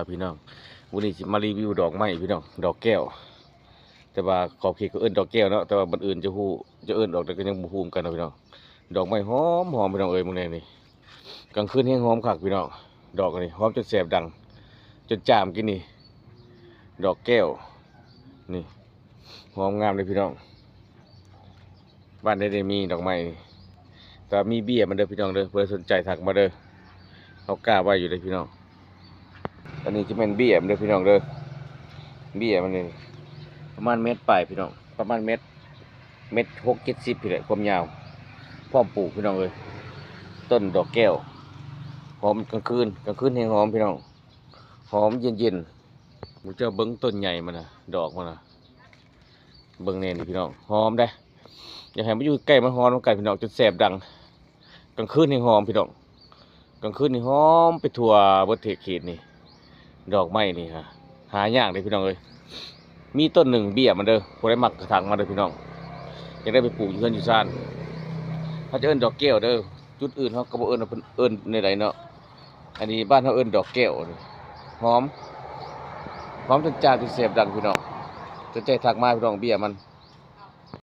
ພີ່ນ້ອງ ມື້ນີ້ຊິມາຣີວິວດອກໄມ້ພີ່ນ້ອງ ດອກແກ້ວ ແຕ່ວ່າຂອບເຂດເຂົາເອີ້ນດອກແກ້ວເນາະ ແຕ່ວ່າບ່ອນອື່ນຈະຮູ້ ຈະເອີ້ນອອກໃດກໍຍັງບໍ່ຮູ້ຄືກັນເນາະພີ່ນ້ອງ. ດອກໄມ້ຫອມໆ ພີ່ນ້ອງເອີຍ ມື້ນີ້ນີ້ ກາງຄືນແຮງຫອມຄັກພີ່ນ້ອງ. ດອກອັນນີ້ຫອມຈົນແສບດັງ ຈົນຈາມກິນນີ້ ດອກແກ້ວນີ້ ຫອມງາມເດ້ພີ່ນ້ອງ. ບ້ານໃດໄດ້ມີດອກໄມ້ນີ້ ແຕ່ມີເບ້ຍມັນເດີພີ່ນ້ອງເດີ ຜູ້ໃດສົນໃຈທັກມາເດີ ເຮົາກ້າໄວ້ຢູ່ເດ້ພີ່ນ້ອງ. ອັນນີ້ຈະແມ່ນເບ້ຍມັນເດີພີ່ນ້ອງເດີ ເບ້ຍມັນນີ້ປະມານແມັດປາຍພີ່ນ້ອງ ປະມານແມັດ ແມັດຫົກເຈັດສິບນີ້ແຫຼະຄວາມຍາວ ພ້ອມປູກພີ່ນ້ອງເອີຍ. ຕົ້ນດອກແກ້ວ ຫອມກາງຄືນ ກາງຄືນແຮງຫອມພີ່ນ້ອງ ຫອມເຢັນໆ. ໝູ່ເຈົ້າເບິ່ງຕົ້ນໃຫຍ່ມັນນະ ດອກມັນນະ ເບິ່ງແນ່ນີ້ພີ່ນ້ອງ ຫອມເດ້. ຢາກໃຫ້ມາຢູ່ໃກ້ມາຫອມນຳກັນພີ່ນ້ອງ ຈົນແສບດັງ. ກາງຄືນນີ້ຫອມພີ່ນ້ອງ ກາງຄືນນີ້ຫອມໄປທົ່ວເບິດເຂດນີ້. ດອກໄມ້ນີ້ຫາ ຫາຍາກເດ້ພີ່ນ້ອງເອີຍ. ມີຕົ້ນໜຶ່ງເບ້ຍມັນເດີ ຜູ້ໃດມັກກະຖາງມາເດີພີ່ນ້ອງ ຢາກໄດ້ໄປປູກຢູ່ເຮືອນຢູ່ຊານ. ເຮົາຈະເອີ້ນດອກແກ້ວເດີ. ຈຸດອື່ນເຮົາກໍບໍ່ເອີ້ນວ່າເພິ່ນເອີ້ນແນວໃດເນາະ. ອັນນີ້ບ້ານເຮົາເອີ້ນດອກແກ້ວ ຫອມ ຫອມຈົນຈາມຈົນແສບດັງພີ່ນ້ອງ. ສົນໃຈທັກມາພີ່ນ້ອງ ເບ້ຍມັນ